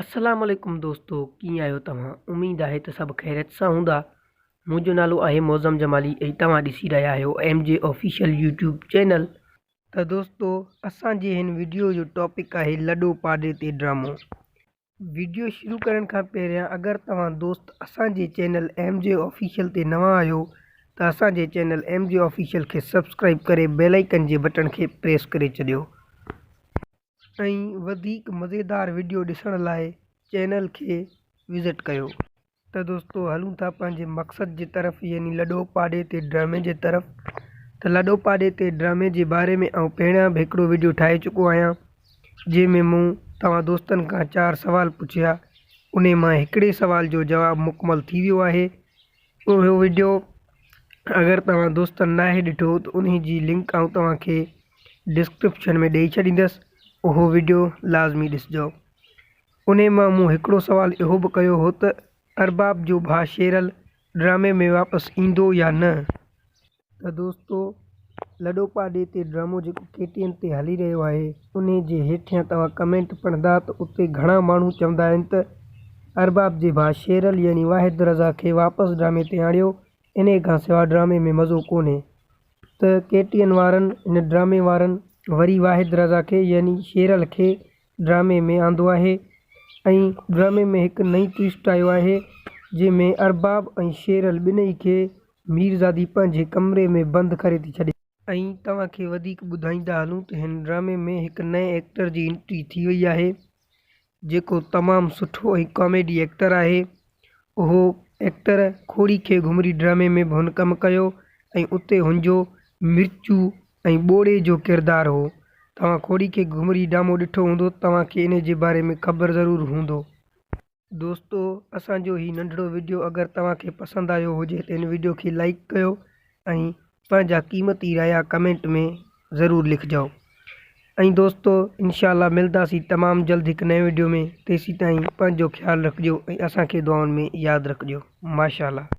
السلام عليڪم دوستو ڪيئن آهيو توهان اميد آهي ته سڀ خيريت سان هوندا منهنجو نالو آهي معظم جمالي ۽ توهان ڏسي رهيا آهيو M J official YouTube channel. ته دوستو اسان جي هن وڊيو جو ٽاپڪ آهي لڏو پاڏي تي ڊرامو. وڊيو شروع ڪرڻ کان پهريان اگر توهان دوست اسان جي چينل ايم جي آفيشل تي نوان آهيو ته اسان جي چينل ايم جي آفيشل کي سبسڪرائيب ڪري بيل آئيڪن جي بٽڻ کي پريس ڪري ڇڏيو. ۽ وڌيڪ مزيدار وڊيو ڏسڻ لاء چينل کي وزٽ ڪيو. ته دوستو هلون ٿا پنهنجي مقصد جي طرف يعني لڏو پاڏي تي ڊرامي جي طرف ته لڏو پاڏي تي ڊرامي جي باري ۾ آئون پهريان به هڪڙو وڊيو ٺاهي چڪو آهيان جنهن ۾ مون توهان دوستن کان چار سوال پڇيا انهي مان هڪڙي سوال جو جواب مڪمل ٿي ويو آهي اهو وڊيو اگر توهان دوستن ناهي ڏٺو ته انهي جي لنڪ آئون توهان کي ڊسڪرپشن ۾ ڏئي ڇڏيندس اهو وڊيو لازمي ڏسجو انهي مان مون هڪڙو سوال اهو به ڪيو هو ته ارباب جو ڀاء شيرل ڊرامي ۾ واپس ايندو يا نه؟ ته دوستو لڏو پاڏي تي ڊرامو جيڪو ڪي ٽي اين تي هلي رهيو آهي انهي جي هيٺيان توهان ڪمينٽ پڙهندا ته اتي گهڻا ماڻهو چوندا آهن ته ارباب جي ڀاء شيرل يعني واحد رضا کي واپس ڊرامي تي آڻيو انهي کان سوا ڊرامي ۾ مزو ڪونهي ته ڪي ٽي اين وارن هن ڊرامي وارن وري واحد رضا کي يعني شيرل کي ڊرامي ۾ آندو آهي ۽ ڊرامي ۾ هڪ نئين ٽوئسٽ آيو آهي جنهن ۾ ارباب ۽ شيرل ٻنهي کي ميرزادي پنهنجي ڪمري ۾ بند ڪري ٿي ڇڏي. ۽ توهان کي وڌيڪ ٻڌائيندا هلون ته هن ڊرامي ۾ هڪ نئين ايڪٽر جي انٽري ٿي وئي آهي جيڪو تمام سٺو ۽ ڪاميڊي ايڪٽر آهي اهو ايڪٽر کوڙي کي گهمري ڊرامي ۾ به هن ڪم ڪيو ۽ اتي هن جو مرچو ۽ ٻوڙي جو ڪردار هو توهان کوڙي کي گهمري ڊامو ڏٺو هوندو توهان کي انهي جي باري ۾ خبر ضرور هوندو. دوستو اسان جو هي ننڍڙو وڊيو اگر توهان کي پسند آيو هجي ته هن وڊيو کي لائيڪ ڪيو ۽ پنهنجا قيمتي رايا ڪمينٽ ۾ ضرور لکجو ۽ دوستو انشاء الله ملداسين تمام جلد هڪ نئين وڊيو ۾ تيسين تائين پنهنجو خيال رکجو ۽ اسان کي دعائن ۾ ياد رکجو ماشاء الله.